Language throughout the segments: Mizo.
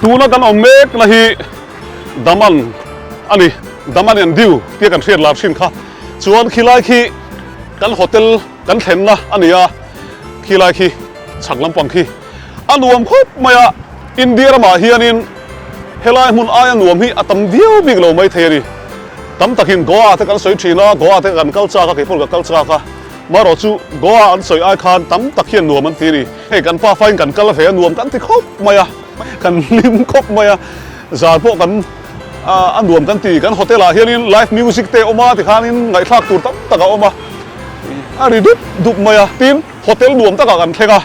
Tuna kan awm mekna hi Daman a ni, Daman and Diu tia kan hriat lar thin kha. Chuan khilai khi kan hotel kan thlenna a ni a, khilai khi chhak lampang khi a nuam khawp mai a, India ramah hianin helai hmun aia nuam hi a tam viau bik lo mai thei a ni. Tam takin Goa te kan sawi thin a, Goa te kan kal chak a, keipawh ka kal chak a. Marawh chu Goa an sawi ai khan tam tak hian nuam an ti a ni. Hei kan pa fain kan kal ve a nuam kan ti khawp mai a, kan hlim khawp mai a, zan pawh kan a nuam kan ti. Kan hotel ah hianin live music te a awm a tikhanin ngaihthlak tur tam tak a awm a, a ri dup dup mai a. Tin, hotel nuam takah kan thleng a,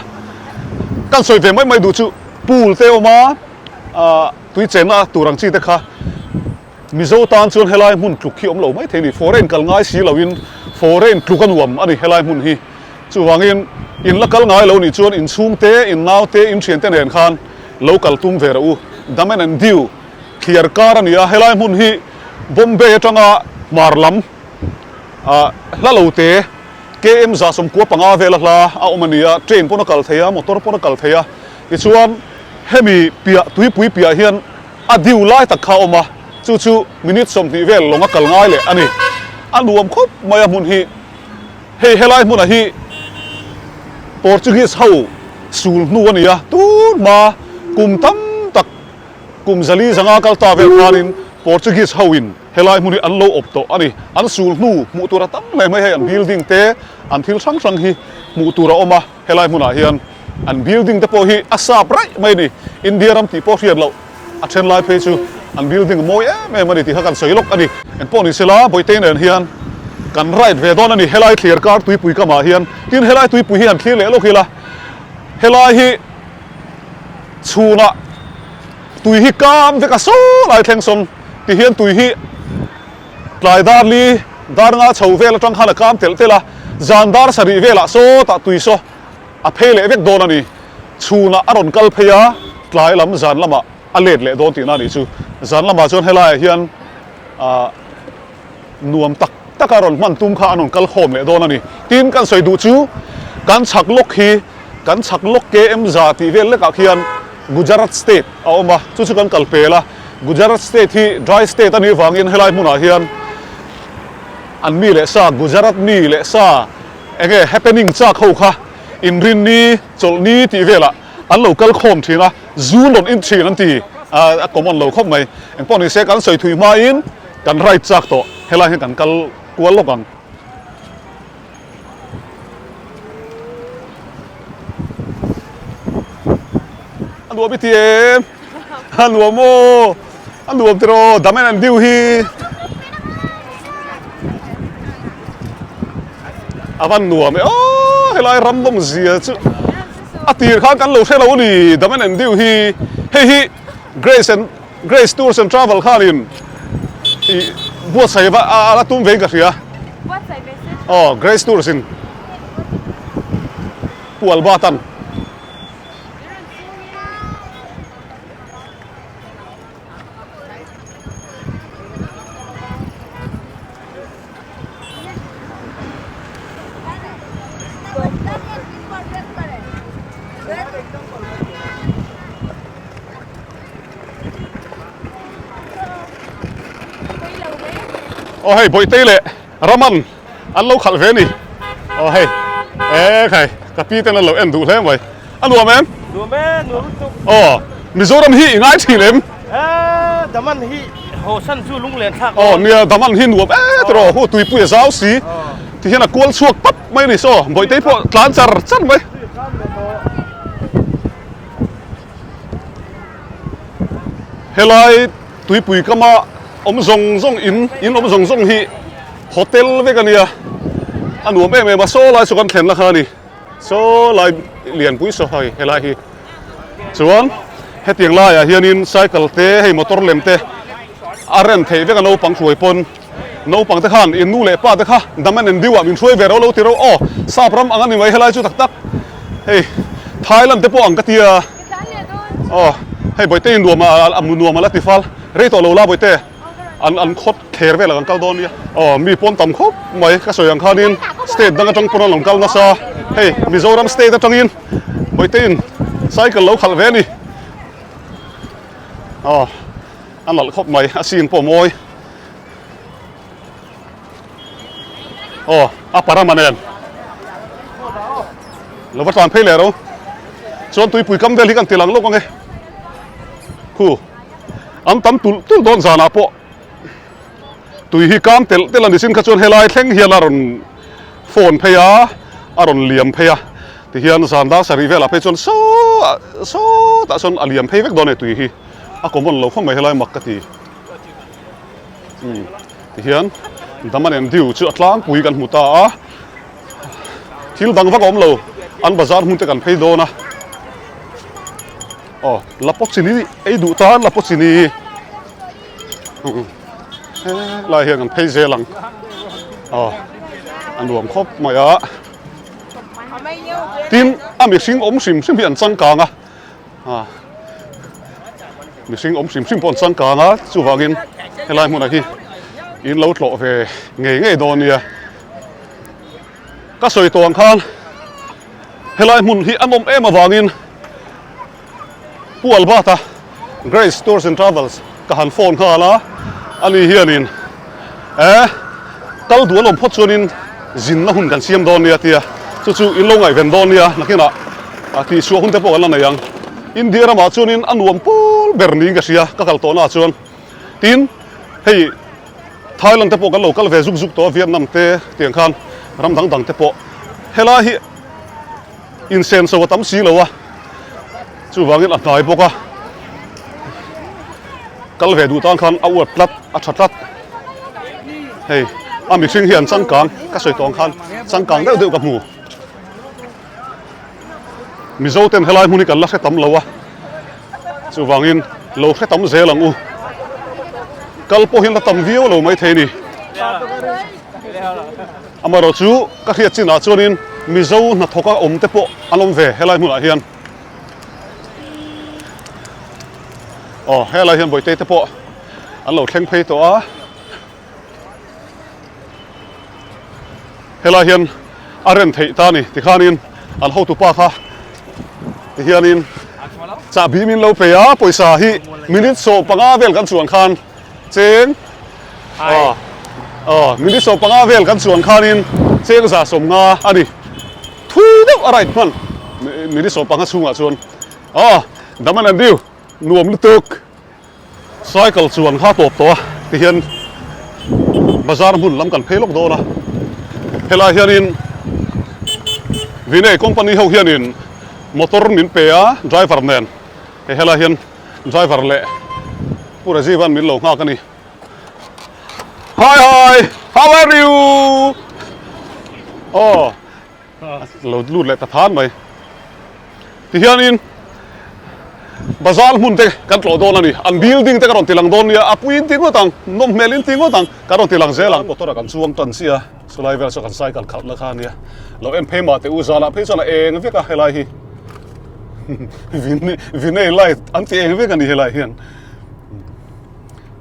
kan sawi ve mai mai duh chu pool te a awm a, tui chenna tur ang chi te kha. Mizo tan chuan helai hmun tluk hi awm lo mai thei a ni. Foreign kal ngai si loin foreign tluk a nuam a ni helai hmun hi. Chuvangin in la kal ngai lo nih chuan in chhungte, in naute, in thiante nen khan lo kal tum ve rawh u. Daman and Diu thliar kar a ni a, helai hmun hi Bombay atanga hmar lam ah hla lo te KM 195 vela hla a awm a ni a, train pawn a kal thei a, motor pawn a kal thei a. Tichuan hemi piah tuipui piah hian A diu lai tak kha a awm a, chu chu minute 20 vel lawng a kal ngai leh a ni. A nuam khawp mai a hmun hi. Hei helai hmuna hi Portuguese ho sul hnu a ni a, tun hma kum tam tak kum zali zanga kal ta vel khanin Portuguese ho in helai hmun hi an lo awp tawh a ni. An sul hnu hmuh tur a tam hle mai hei an building te an thil hrang hrang hi hmuh tur a awm a. Helai hmunah hian an building te pawh hi a sap raih mai a ni. India ram tih pawh hriat loh a then lai phei chu an building a mawi em em a ni tih kha kan sawi lawk a ni. Engpawh ni sela Bawihte nen hian kan ride ve dawn a ni. Helai thlir kar tuipui kamah hian tin helai tuipui hi han thlir leh lawk ila helai hi chhunah tui hi kam vek a saw lai thleng sawn ti hian tui hi Tlai dar li dar nga chho vel atang khan a kam telh telh a, zan dar sarih velah sawtah tui saw a phei leh vek dawn a ni. Chhunah a rawn kal phei a, tlai lam zan lamah a let leh dawn tihna a nih chu. Zan lamah chuan helaiah hian ah nuam tak taka rawn hman tum kha an rawn kal khawm leh dawn a ni. Tin, kan sawi duh chu kan chhak lawk hi kan chhak lawk KM za tih vel lekah khian Gujarat state a awm a, chu chu kan kal pel a. Gujarat state hi dry state a nih vangin helai hmunah hian an mi leh sa, Gujarat mi leh sa eng nge happening chak ho kha inrinni, chawlhni tih velah an lo kal khawm thin a, zu rawn in thin an ti a common lo khawp mai. Engpawh ni se kan sawi thui hmain kan ride chak tawh, helai hian kan kal kual lawk ang. A nuam i ti em? A nuam aw! A nuam tiraw Daman and Diu hi a van nuam e aw helai ram nawm zia chu a tir khan kan lo hre lo a ni Daman and Diu hi hei hi Grace and Grace Tours and Travel khanin ih buatsaih va a la tum vein ka hria. Buatsaih ve se. Aw Grace Tours in Pu Albert-a'n. Aw hei Bawihtei leh Raman an lo khalh ve a ni. Aw hei e khai ka pi ten an lo en duh hle mai. A nuam em? Nuam e, nuam lutuk. Aw Mizoram hi i ngai thin em? E Daman hi hawsan chu lunglen thlak. Aw nia Daman hi nuam e tiraw hu tuipui a zau si. Ti hian a kual chhuak pap mai a ni saw Bawihtei pawh tlan char char mai. Helai tuipui kama awm zawng zawng in in awm zawng zawng hi hotel vek a nia a nuam em em a saw lai chu kan thlen la kha a ni saw lai lianpui saw hei helai hi chuan hetiang laiah hianin cycle te hei motor lem te a rem theih vek a naupang hruai pawn naupang te khan in nu leh pa te kha dam en diu ah min hruai ve ro lo ti ro aw sap ram ang a ni mai helai chu tak tak hei Thailand te pawh ang ka tia aw hei bawihte in nuam a nuam a la ti fal rei tawh lo la bawihte an an khawt thler vel ah kan kal dawn nia aw mi pawn tam khawp mai ka sawi ang khanin state dang atang pawn an rawn kal nasa hei Mizoram state atangin bawihte in cycle lo khalh ve a ni. Aw a nalh khawp mai a scene pawh mawi. Aw a parama nen lo va tlan phei leh ro chuan tuipui kam vel hi kan ti lang lawk ang e khu an tam tulh tulh dawn zanah pawh tui hi kam telh telh a ni sin kha chuan helai thleng hian a rawn phone phei a a rawn liam phei a tihian zan dar sarih velah phei chuan saw sawtah sawn a liam phei vek dawn a ni tui hi a common lo khawp mai helai mak ka ti. Umm tihian Daman and Diu chu a tlangpui kan hmu ta a, thil dang vak a awm lo, an bazar hmun te kan phei dawn a, aw Lapochini ei duh tan Lapochini umm helai hian kan phei zel ang, aw a nuam khawp mai a, tin a mihring awm hrim hrim hi an changkang a. Mihring awm hrim hrim pawh an changkang a, chuvangin helai hmunah hi in lo tlawh ve ngei ngei dawn nia. Ka sawi tawh ang khan helai hmun hi a nawm em avangin Pu Albert-a Grace Tours and Travels ka han phone nghal a, ani hianin eh kal duh an awm phawt chuanin zinna hun kan siam dawn nia tia chu chu in lo ngaihven dawn nia nakinah a tihchhuah hun te pawh kan la nei ang. India ramah chuanin a nuam pawl ber niin ka hria ka kal tawhnaah chuan tin hei Thailand te pawh kan lo kal ve zuk zuk tawh a Vietnam te tiang khan ram dang dang te pawh helai hi Insenso a tam si lo a, chuvangin a hnai bawk a, kal ve duh tan khan a uat tlat, a tha tlat. Hei a mihring hi an changkang, ka sawi tawh ang khan changkang deuh deuh ka hmu. Mizo ten helai hmun hi kan la hre tam lo a, chuvangin lo hre tam zel ang u. Kal pawhin la tam viau lo maithei a ni. Amaherawh chu ka hriat chinah chuanin Mizo hnathawka awm te pawh an awm ve helai hmunah hian. Aw helai hian Bawihte te pawh an lo thleng phei tawh a. Helai hian a rem theih ta a ni tikhanin an hotupa kha tihianin chahbi min lo pe a, pawisa hi minute 15 vel kan chuan khan Cheng aw aw minute 15 vel kan chuan khanin cheng 150 a ni. Thui deuh a right hman minute 15 chhungah chuan aw Daman and Diu nuam lutuk. Cycle chuan kha tawp tawh a tihian bazar hmun lam kan phei lawk dawn a. Helai hianin Vinay company ho hianin motor min pe a driver nen hei helai hian Driver leh Pu Rajiv-a'n min lo nghak a ni. Hi hi! How are you? Aw, lo lut leh ta than mai. Tihianin bazar hmun te kan tlawh dawn a ni. An building te ka rawn ti lang dawn nia, a puiin ti ngawt ang, nawm hmelin ti ngawt ang, ka rawn ti lang zel ang. Motor-a kan chuang tan chiah a, chulai vel chu kan cycle khalhna kha a nia. Lo en phei mah teh u, zanah phei chuan a eng vek a helai hi. Vinay light an ti eng vek a ni helai hian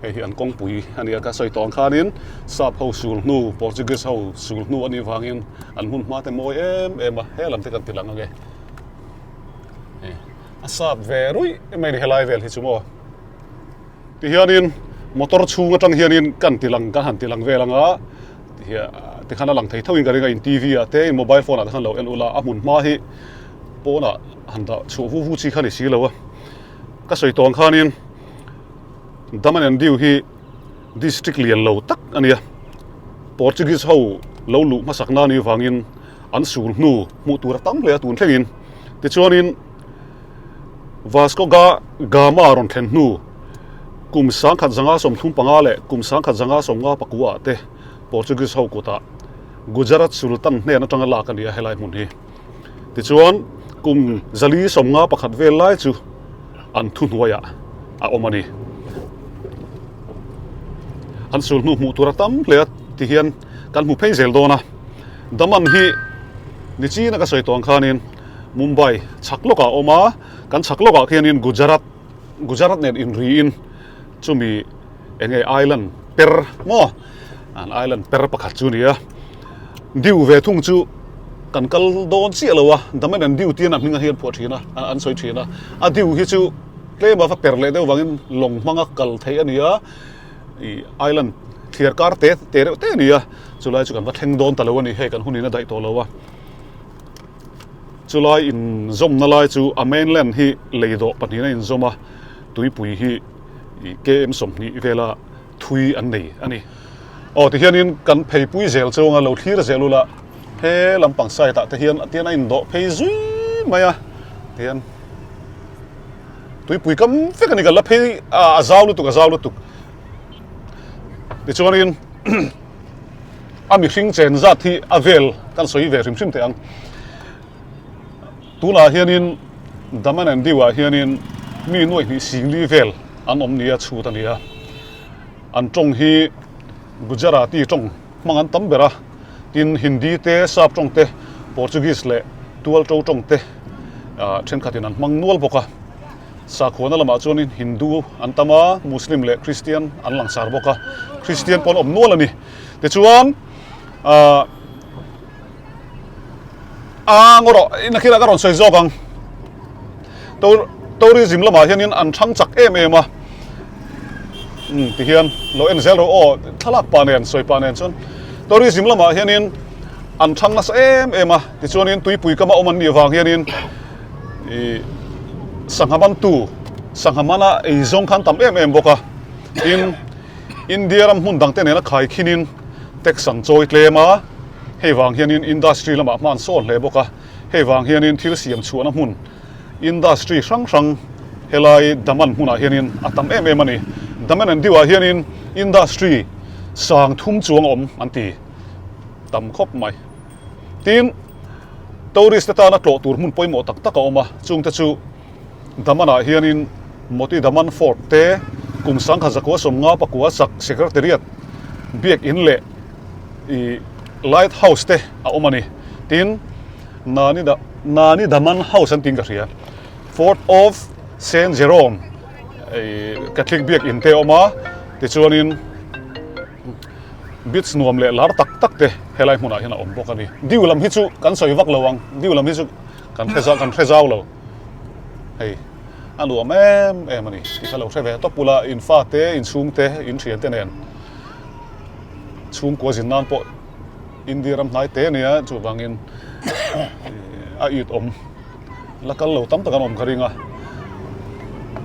hei hi an kawngpui a nia ka sawi tawh ang khanin sap ho sul hnu Portuguese ho sul hnu a nih vangin an hmun hma te mawi em em a he lam te kan ti lang ange a sap ve ruih mai a ni helai vel hi chu maw. Tihianin motor chhung atang hianin kan ti lang kan han ti lang vel anga tikhan a lang thei tho in ka ring a in T_V ah te in mobile phone ah te khan lo en ula a hmun hma hi pawnah han dah chhuah vu vu chi kha ni si lo a ka sawi tawh ang khanin Daman and Diu hi district lian lo tak a nia Portuguese ho lo luh hmasak na ni vangin an sul hnu hmuh tur a tam hle a tun thlengin tichuanin Vasco Ga Gama rawn thlen hnu kum 1935 leh kum 1959 ah te Portuguese ho kutah Gujarat Sultan hnen atanga lak a ni a helai hmun hi. Tichuan kum 451 vel lai chu an thuhnuaiah a awm a ni. An sul hnu hmuh tur a tam hle a ti hian kan hmu phei zel dawn a. Daman hi nichina ka sawi tawh ang khanin Mumbai chhak lawkah a awm a, kan chhak lawkah khianin Gujarat, Gujarat nen inriin chumi eng nge island per maw an island per pakhat chu a ni a. Diu ve thung chu kan kal dawn chiah lo a, Daman and Diu tiin a hming a hian phuah thin a, an sawi thin a. A Diu hi chu. Tlem a va per leh deuh vangin lawng hmanga kal theih a ni a, ih island thliar kar te te reuh te a ni a, chulai chu kan va thleng dawn ta lo a ni, hei kan hunin a daih tawh lo a. Chulai inzawmna lai chu a mainland hi lei dawh pahnihin a inzawm a, tuipui hi ih km 20 vela thui an nei a ni. Aw tihianin kan pheipui zel chunga lo thlir zel ula he lampang side ah te hian tian a indawh phei zui mai a tihian tuipui kam vek a ni kan la phei a zau lutuk a zau lutuk tichuanin a mihring chen zat hi a vel kan sawi ve hrim hrim teh ang tunah hianin Daman and Diu ah hianin mi nuaih hnih singli vel an awm nia chhut a ni a. An tawng hi Gujarati tawng hmang an tam ber a, tin Hindi te, Sap tawng te, Portuguese leh Tualto tawng te thenkhatin an hmang nual bawk a. Sakhuana lamah chuanin Hindu an tam a, Muslim leh Christian an langsar bawk a, Christian pawh an awm nual a ni. Tichuan ahh a ngaw rawh nakinah ka rawn sawi zawk ang. Tourism lamah hianin an thang chak em em a umm tihian lo en zel rawh aw thlalak pah nen sawi pah nen chuan tourism lamah hianin an thang nasa em em a tichuanin tuipui kama awm an nih vang hianin ih sangha mantu sangha mana ei zawng khan tam em em bawk a tin India ram hmun dangte nena khaikhinin tax an chawi tlem a hei vang hianin industry lamah hma an sawn hle bawk a. Hei vang hianin thil siam chhuahna hmun, industry hrang hrang helai Daman hmunah hianin a tam em em a ni. Daman and Diu-ah hianin industry sang thum chuang a awm an ti tam khawp mai. Tin, tourist te tana tlawh tur hmun pawimawh tak tak a awm a, chungte chu Daman-ah hianin Moti Daman Fort te, kum sangkhat zakua sawmnga pakua sak Secretariat biak in leh ih Light House te a awm a ni. Tin, Nani Da Nani Daman House an tiin ka hria. Fort of Saint Jerome ih Catholic biak in te a awm a, tichuanin beach nuam leh lar tak tak te helai hmunah hian a awm bawk a ni. Diu lam hi chu kan sawi vak lo ang, diu lam hi chu kan hre kan hre zau lo. Hei a nuam em em a ni tih kha lo hre ve tawp ula, in fate, in chhungte, in thiante nen chhungkua zin nan pawh India ram hnai te ania chuvangin a it awm la kal lo tam tak an awm ka ring a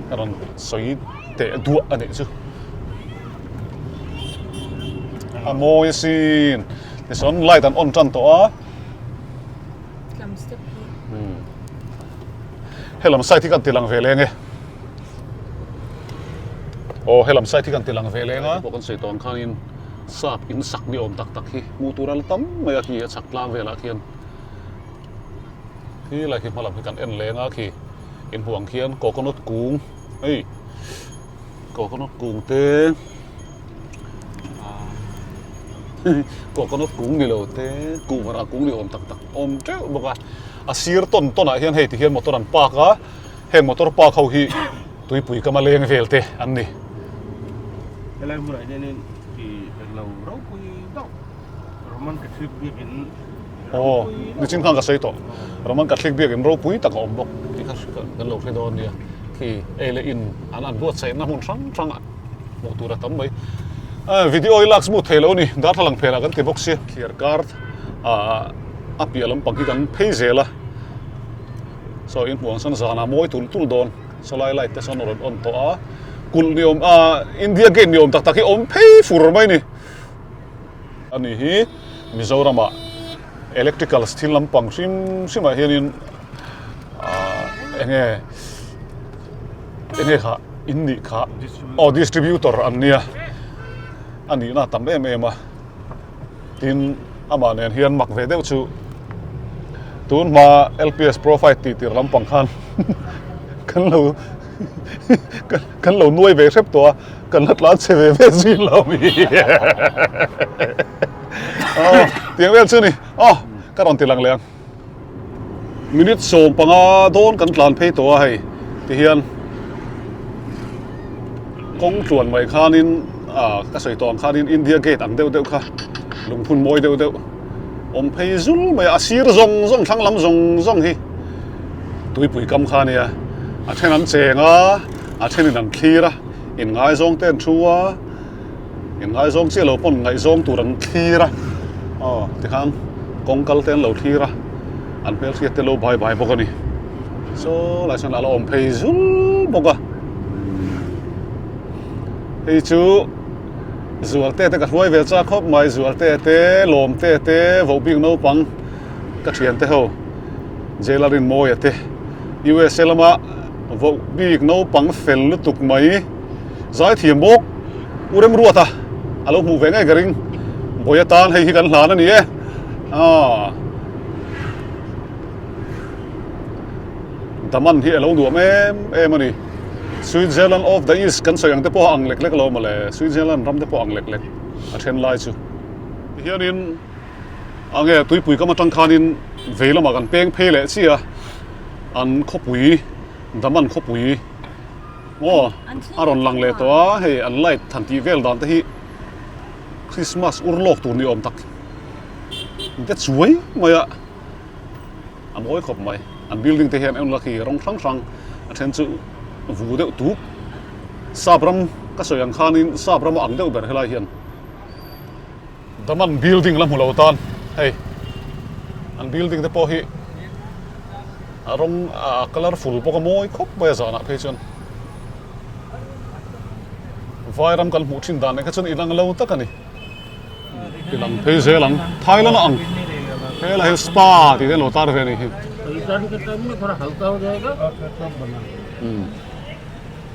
ka rawn sawi teh duah a nih chu a mawi asin tichuan light an on tan tawh a helam side hi kan ti lang ve leng e aw helam side hi kan ti lang ve leng a pawh kan sawi tawh ang khanin Sap in sak ni awm tak tak hi hmuh tur a la tam mai a khi a chhak tlang velah khian khi lai khi hmalam hi kan en leng a khi inhmuh ang khian coconut kung hei coconut kung te coconut kung ni lo te kuhva kung ni awm tak tak awm teuh bawk a a sir tawn tawn ah hian hei ti hian motor an park a heng motor park ho hi Tuipui kama leng vel te an ni. Helai hmunah hianin i lo ropui deuh Roman Catholic biakin Aw, nichin khan ka sawi tawh. Roman Catholic biakin ropui tak a awm bawk tih kha kan lo hre dawn nia. Khi ei leh in an an buatsaihna hmun hrang hrang ah hmuh tur a tam mai. Video hi lak smooth thei lo a ni, darthlalang phenah kan ti bawk sia. Thliar kar a piah lampang hi kan phei zel a, saw in hmuh ang sawn zanah mawi tul tul dawn. Sawlai light te sawn a rawn on tawh a, kulh ni awm ah India gate ni awm tak tak hi awm phei fur mai ni. A ni hi Mizoram ah electricals thil lampang hrim hrim ah hianin ah enge enge kha in nih kha aw distributor an nia a nihna a tam em em a. Tin, amah nen hian mak ve deuh chu tun hma LPS profile tih tir lampang khan kan lo kan lo nuai ve hrep tawh a, kan la tlan chhe ve ve zui lo mi. Aw, tiang vel chu ni. Aw, ka rawn ti lang leh ang. Minute 15 dawn kan tlan phei tawh a hei tihian kawng tluan mai khanin ah ka sawi tawh ang khanin India gate ang deuh deuh kha lungphun mawi deuh deuh awm phei zul mai a a sir zawng zawng thlang lam zawng zawng hi tuipui kam kha ania a then an cheng a. A thenin an thlir a, inngaizawng te an thu a, inngaizawng chiah lo pawn ngaihzawng tur an thlir a, aw tikhan kawng kal te an lo thlir a, an hmelhriat te lo bai bai bawk a ni. Saw lai chuan a la awm phei zul bawk a. Hei chu Zualte te ka hruai ve chak khawp mai, Zualte te, Lawmte te, Vohbik naupang ka thiante ho. Jail a rinmawia te USA lama voh bik naupang fel lutuk mai zaithiam bawk U Remruata a lo hmuh ve ngei ka ring bawi atan hei hi kan hlan a ni e aaa Daman hi a lo nuam em em a ni Switzerland of the East kan sawi ang te pawh a ang lek lek lo mawle Switzerland ram te pawh a ang lek lek a then lai chu tihianin A nge tuipui kam atang khanin vei lamah kan peng phei leh chiah a, an khawpui Daman khawpui maw a rawn lang leh tawh a, hei an light han tih vel dan te hi Christmas ur lawk tur ni awm tak de chuai mai a, a mawi khawp mai an building te hian en la khi rawng hrang hrang a then chu vu deuh tuk sap ram ka sawi ang khanin sap ram a ang deuh ber helai hian. Daman building la hmu lo tan hei an building te pawh hi a rawng a colourful bawk a mawi khawp mai a zanah phei chuan vai ram kan hmuh thin dan nen kha chuan inang lo tak a ni tilang phei zel ang Thailand a ang helai hi spa tih te an lo tar ve a nih hi.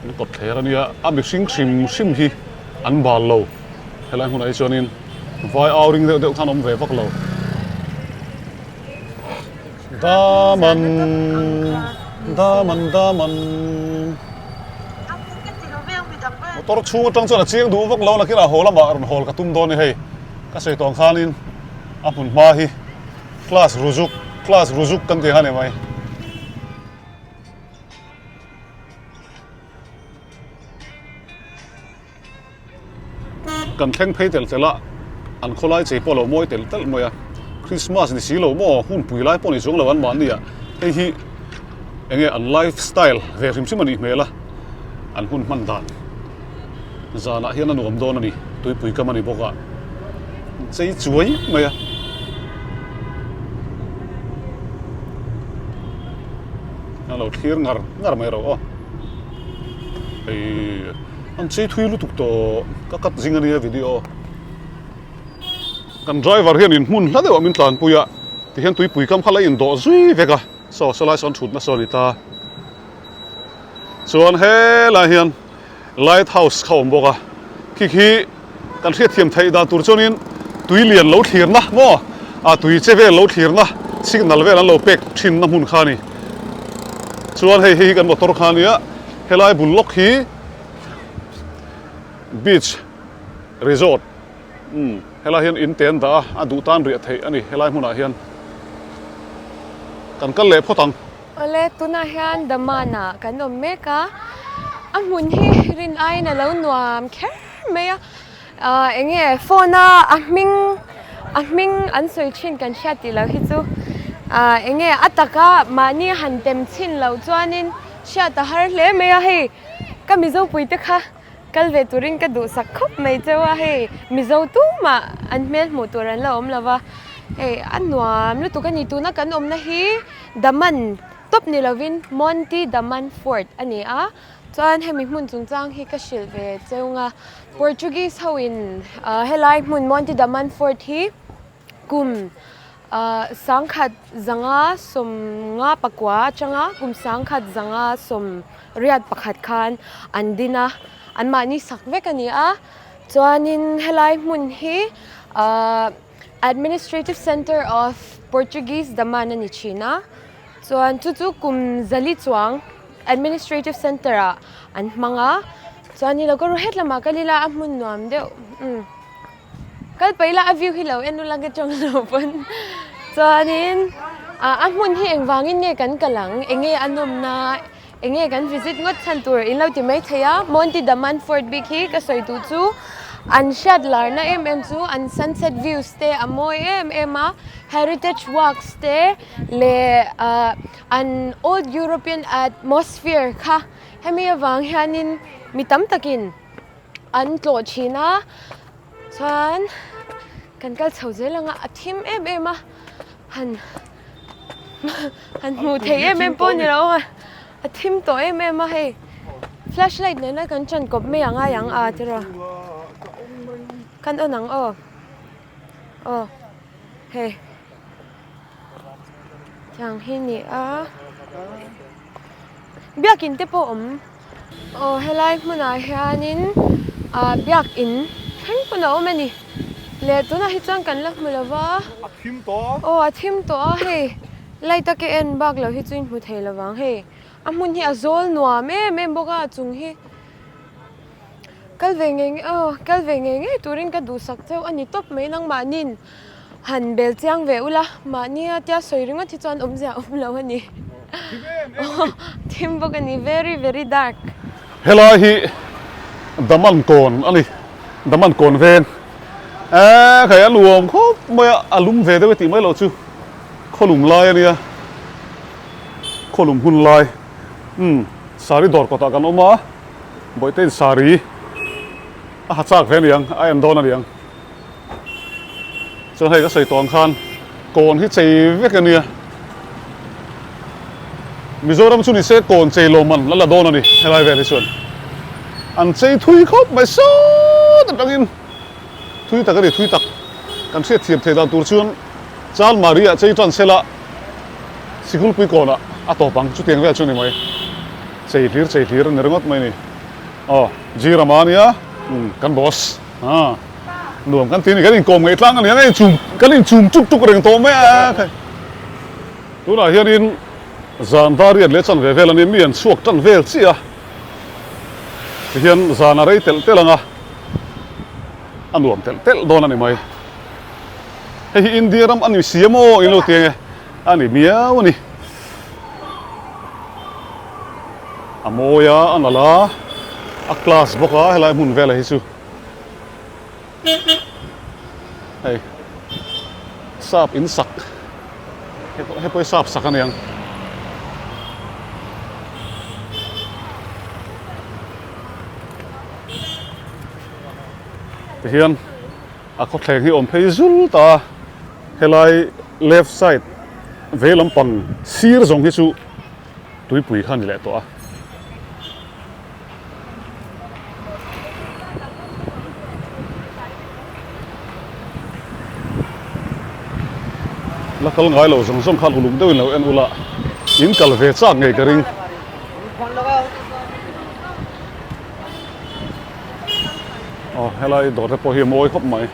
An kawt thler a nia a mihring hrim hrim hi an bal lo. Helai hmunah hi chuanin vai au ring deuh deuh khan awm ve vak lo. Daman daman daman Motor chhung atang chuan a chiang duh vak lo nakinah haw lamah rawn hawl ka tum dawn a ni hei. Ka sawi tawh ang khanin a hmun hma hi class ruzuk class ruzuk kan tih kha a ni mai. Kan thleng phei tel tel a, an khawlai chei pawh a lo mawi tel telh mai a, Christmas ni si lo maw hun pui lai pawh ni chuang lo an mahni ah hei hi eng nge an life style ve hrim hrim a nih hmel a, an hun hman dan zanah hian a nuam dawn a ni, tuipui kam a ni bawk a, chei chuai mai a. A lo thlir ngar ngar mai ro aw. Hei an chei thui lutuk tawh ka cut zing ania video. Kan driver hian in hmun hla deuh ah min tlanpui a tihian tuipui kam kha la in dawh zui vek a saw sawlai sawn thutna saw a ni ta. Chuan helai hian light house kha awm bawk a khi khi kan hriatthiam theih dan tur chuanin tui lian lo thlirna maw a tui che vel lo thlirna signal vel an lo pek thinna hmun kha a ni. Chuan hei hei hi kan motor kha a nia helai bul lawk hi beach resort umm helai hian in te an dah a a duh tan riah theih a ni helai hmunah hian kan kal leh phawt ang. Awle, tunah hian Daman-ah kan awm mek a, a hmun hi rin aiin a lo nuam kher mai a, ahh eng nge phone a a hming a hming an sawi thin kan hriat tih loh hi chu ahh eng nge a taka mahni han tem chhin loh chuanin hriat a har hle mai a hei ka Mizo puite kha kal ve turin ka duhsak khawp mai cheu a hei Mizo tumah an hmel hmuh tur an la awm lo va hei a nuam lutuk a ni tuna kan awmna hi. Daman tawp ni lovin Monti Daman Fort a ni a, chuan hemi hmun chungchang hi ka hrilh ve cheu a, Portuguese ho in helai hmun Monti Daman Fort hi kum sangkhat zanga sawmnga pakua atanga kum sangkhat zanga sawmriat pakhat khan an din a, anmahni sak vek a ni a, chuanin helai hmun hi ahh. Administrative Centre of Portuguese Daman a ni thin a, chuan chu chu kum zali chuang Administrative Centre ah an hmang a, chuan hi lo ka ru het lamah kal ila a hmun nuam deuh umm kal paih ila a view hi lo en ula ka tawng lo pawn chuanin ah a hmun hi engvangin nge kan kal ang eng nge a nawmna eng nge kan visit ngawt chhan tur in lo ti mai thei a Monti Daman Fort bik hi ka sawi duh chu an hriat larna em em chu an sunset views te a mawi em em a heritage walks te leh ah an old European atmosphere kha. Hemi avang hianin mi tam takin an tlawh thin a, chuan kan kal chho zel ang a, a thim em em a, han han hmuh theih em em pawh a ni lo a, a thim tawh em em a hei flashlight nena kan ṭan kawp mai ang a ang a tiraw kan on ang aw aw hei tiang hi a ni a biakin te pawh a awm. Aw helai hmunah hianin ah biakin thleng pawn a awm a ni leh tunah hi chuan kan la hmu lo va. A thim tawh a. Aw a thim tawh a hei light a ke en bak lo hi chu in hmu thei lo vang hei a hmun hi a zawl nuam em em bawk a a chung hi kal ve ngei ngei aw kal ve ngei ngei turin ka duhsak cheu a ni tawp mai nangmahni'n Han bel chiang ve ula, mahni a tia sawi ringawt hi chuan awmzia a awm lo a ni. Thim bawk a ni, very very dark. Helai hi Daman kawn a ni, Daman kawn veng. Eee khai a luam khawp mai a, a lum ve deuh e tih mai loh chu khawlum lai a nia, khawlum hun lai. Umm sari dawr kawtah kan awm a, Bawihte in sari a ha chak ve aniang, a en dawn aniang. Chuan hei ka sawi tawh ang khan kawn hi chei vek a nia. Mizoram chu ni se kawn chei lo man la la dawn a ni helai vel hi chuan. An chei thui khawp mai sawt atangin thui tak a ni thui tak. Kan hriat thiam thei dan tur chuan Chalmari ah chei tan sela Sikulpui kawnah a tawp ang chutiang vel chu a ni mai. Chei hlir chei hlir a ni ringawt mai a ni. Aw G Rama a nia kan boss. A nuam kan ti a ni kan inkawm ngei tlang a ni a kan inchum kan inchum tuk tuk reng tawh mai a khai tunah hianin zan dar riat leh chan ve vel a ni mi an chhuak tan vel chiah a tihian zan a rei telh telh ang a a nuam telh telh dawn a ni mai hei hi India ram a ni si emaw in lo ti ang e a ni miau a ni a mawi a a nalh a a class bawk a helai hmun velah hi chu hei sap in sak hei pawh hi sap sak a ni ang tihian a khawthleng hi awm phei zul ta a helai left side vei lampang sir zawng hi chu tuipui kha a ni leh tawh a. La kal ngai lo zawng zawng khan uluk deuhin lo en ula in kal ve chak ngei ka ring. Aw helai dawr te pawh hi a mawi khawp mai.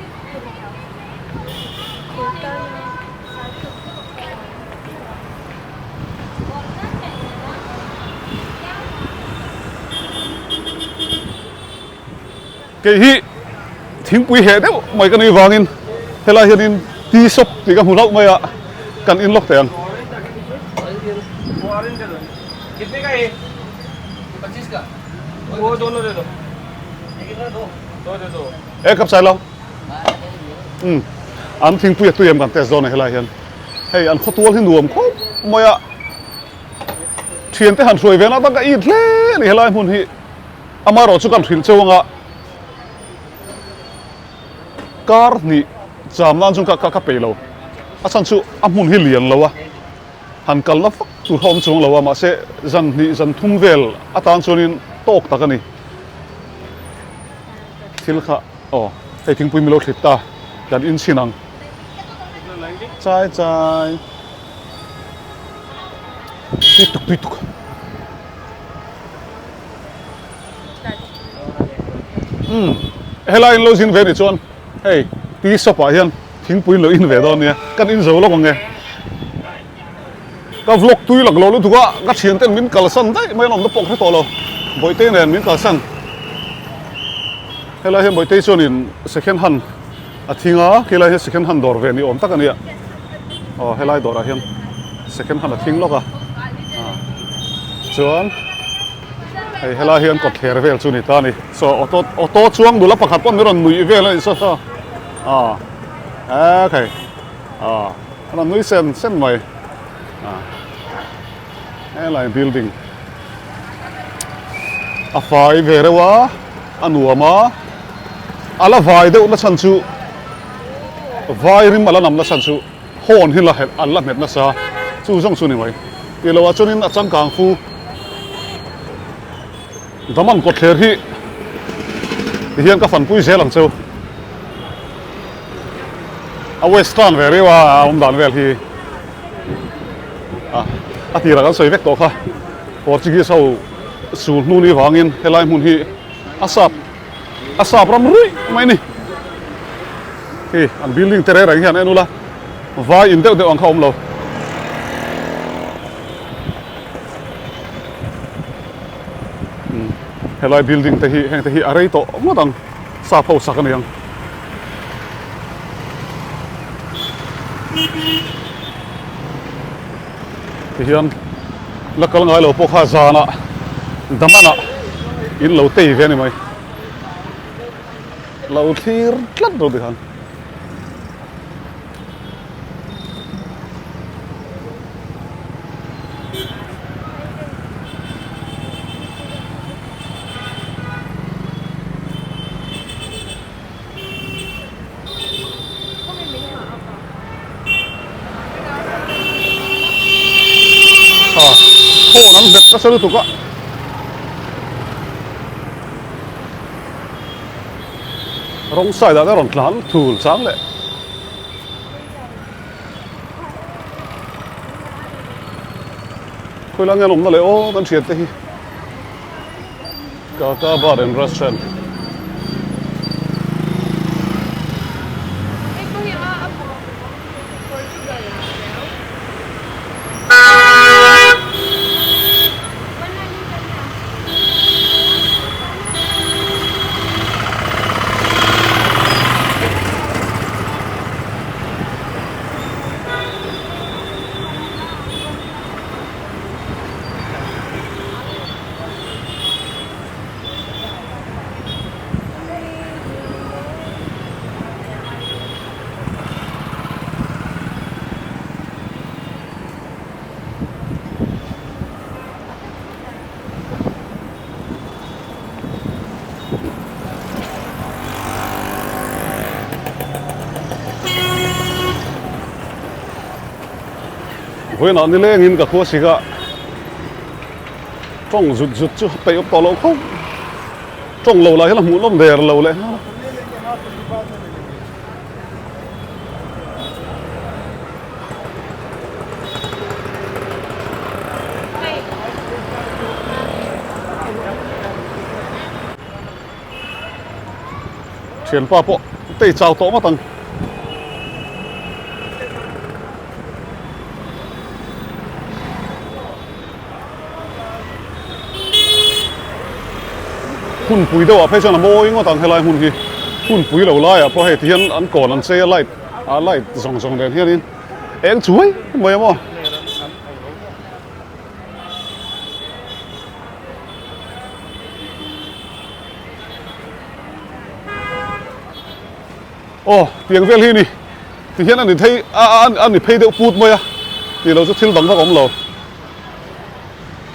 Kei hi thingpui heh deuh mai ka nih vangin helai hianin tea shop tih ka hmu hlauh mai a, kan in lawk teh ang. E kap sai lo. Umm an thingpui a tui em kan test dawn a helai hian hei an khawtual hi nuam khawp mai a thian te han hruai ve na tak a it hle a ni helai hmun hi amaherawh chu kan hrilh cheu anga kar hnih cham nan chuan ka ka peih lo a chhan chu a hmun hi lian lo a han kalna fak tur kha awm chuang lo a mahse zan hnih zan thum vel atan chuanin tawk tak a ni thil kha Aw, hei thingpui milo thlit ta, kan in chhin ang. Chai chai. Tui tuk tui tuk. Umm, helai in lo zin ve ni chuan hei tea shop ah hian thingpui lo in ve dawn nia, kan in zo lawk ang e. Ka vlog tui lak lo lutuk a, ka thian ten min kalsan daih mai an awmna pawh ka hre tawh lo, Bawihte nen min kalsan. Helai hian Bawihte chuanin second hand a thing a, khilai hi second hand dawr ve ni awm tak a nia. Aw helai dawrah hian second hand a thing lawk a, chuan hei helai hian kawtthler vel chu a ni ta a ni. Saw auto auto chuang nula pakhat pawh min rawn nuih vel a ni saw saw a ekhei a. A rawn nui sen sen mai a helai building. A fai ve reuh a, a nuam a, a la vai deuh na chhan chu vai rim a la nam na chhan chu horn hi la an la hmet nasa chu zawng chu ni mai. Tih loh ah chuanin a changkang fu Daman kawtthler hi tihian ka fanpui zel ang cheu. A western ve riau a a awm dan vel hi a a tirah kan sawi vek tawh kha Portuguese ho sul hnu ni vangin helai hmun hi a sap a sap ram ruih mai ni khi an building te reng reng hian en ula vai in deuh deuh ang kha awm lo. Helai building te hi heng te hi a rei tawh ngawt ang. Sap ho sak a ni ang. Tihian la kal ngai lo pawh kha zanah Damanah in lo tei ve a ni mai. Lo thlir tlat lo tikhan. Phone an hmet nasa lutuk a. Rawng side ah te rawn tlan thul chang leh. Khawilai nge an awmna leh aw kan hriat te hi. Kaka Bar and Restaurant. Vawiinah nilengin ka khua sik a. Tawng zut zut chu peih awm tawh loh khawp. Tawng lo lah hian a hmuh nawm der lo leh nghal a. Thianpa pawh tei chau tawh ngawt ang. Hunpui deuhah phei chuan a mawi ngawt ang helai hmun hi hunpui lo laiah pawh hei ti hian an kawn an chei a light a light zawng zawng nen hianin eng chuai mai a maw. Aw tiang vel hi a ni ti hian a ni thei a a ni phei deuh put mai a tih loh chu thil dang vak a awm lo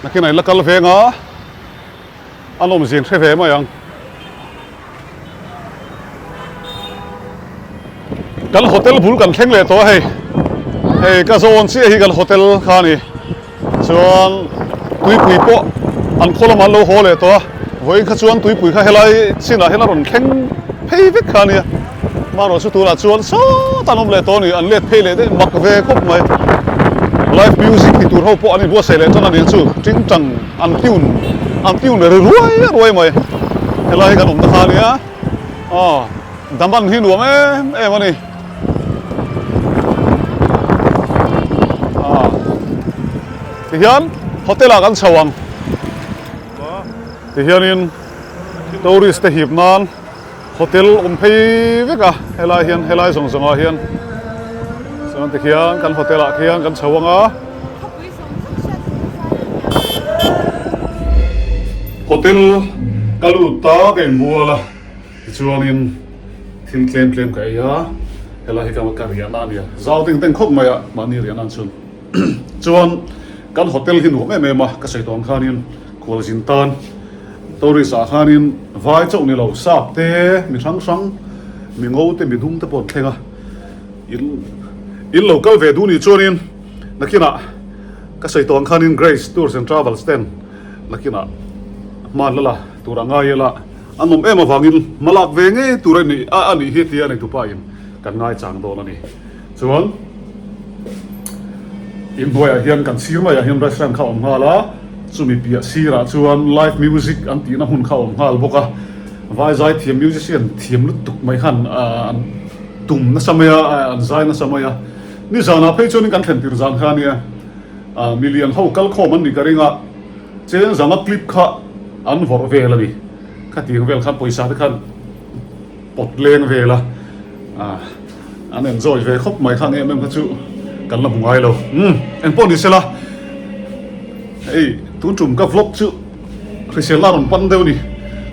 nakin a in la kal veng a a nawm zin hre ve mai ang kan hotel bul kan thleng leh tawh a hei hei ka zawn chiah hi kan hotel kha a ni. Chuan tuipui pawh an khaw lamah an lo haw leh tawh a, vawiin kha chuan tuipui kha helai chinah hian a rawn thleng phei vek kha a nia. Amaherawhchu chu tunah chuan sawtah an awm leh tawh a ni, an let phei leh daih mak ve khawp mai. Live music ti tur ho pawh an inbuatsaih leh tan a niang chu, tingtang an tune an tune ri ruai ruai mai. Helai hi kan awmna kha a nia, aw Daman hi nuam em em a ni. Tihian hotel ah kan chho ang tihianin tourist te hip nan hotel awm phei vek a helai hian helai zawng zawng ah hian chuan tikhian kan hotel ah khian kan chho ang a. Hotel ka lut ta ka inbual a tichuanin. Thil tlem tlem ka ei a, helai hi ka ka riahna a nia, zau ding deng khawp mai a mahni riahna an chhun. Chuan kan hotel hi nuam em em a, ka sawi tawh ang khanin khualzin tan Tourist ah khanin vai chauh ni lo sap te mi hrang hrang mi ngo te mi dum te pawh an thleng a in in lo kal ve duh nih chuanin nakinah ka sawi tawh ang khanin Grace Tours and Travels ten nakinah hma la la tur a ngai ila a nawm em avangin hma lak ve ngei tur a nih a nih hi tia neitupa in kan ngai chang dawn a ni. Chuan inhnuaiah hian kan sir maiah hian restaurant kha a awm nghal a, chumi piah sirah chuan live music an tihna hmun kha a awm nghal bawk a, vai zai thiam musician thiam lutuk mai khan an tum nasa mai a, an zai nasa mai a, nizanah phei chuanin kan thlen tir zan kha ania milian ho kal khawm an nih ka ring a, cheng zanga clip kha an vawrh vel a ni, khatiang vel khan pawisa te khan. Pawt leng vel a, an enjoy ve khawp mai kha em em kha chu kan la hmu ngai lo. Umm engpawh ni sela hei tun tum ka vlog chu hrisel a rawn pan deuh a ni.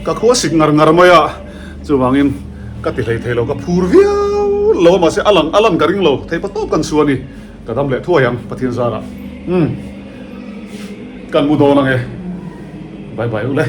Ka khua sik ngar ngar mai a, chuvangin ka ti hlei thei lo, ka phur viau lo a mahse a lang a lan ka ring lo thei pa tawp kan su a ni. Ka dam leh thuai ang Pathian zarah. Umm kan mu dawn ang e. Bye bye u le.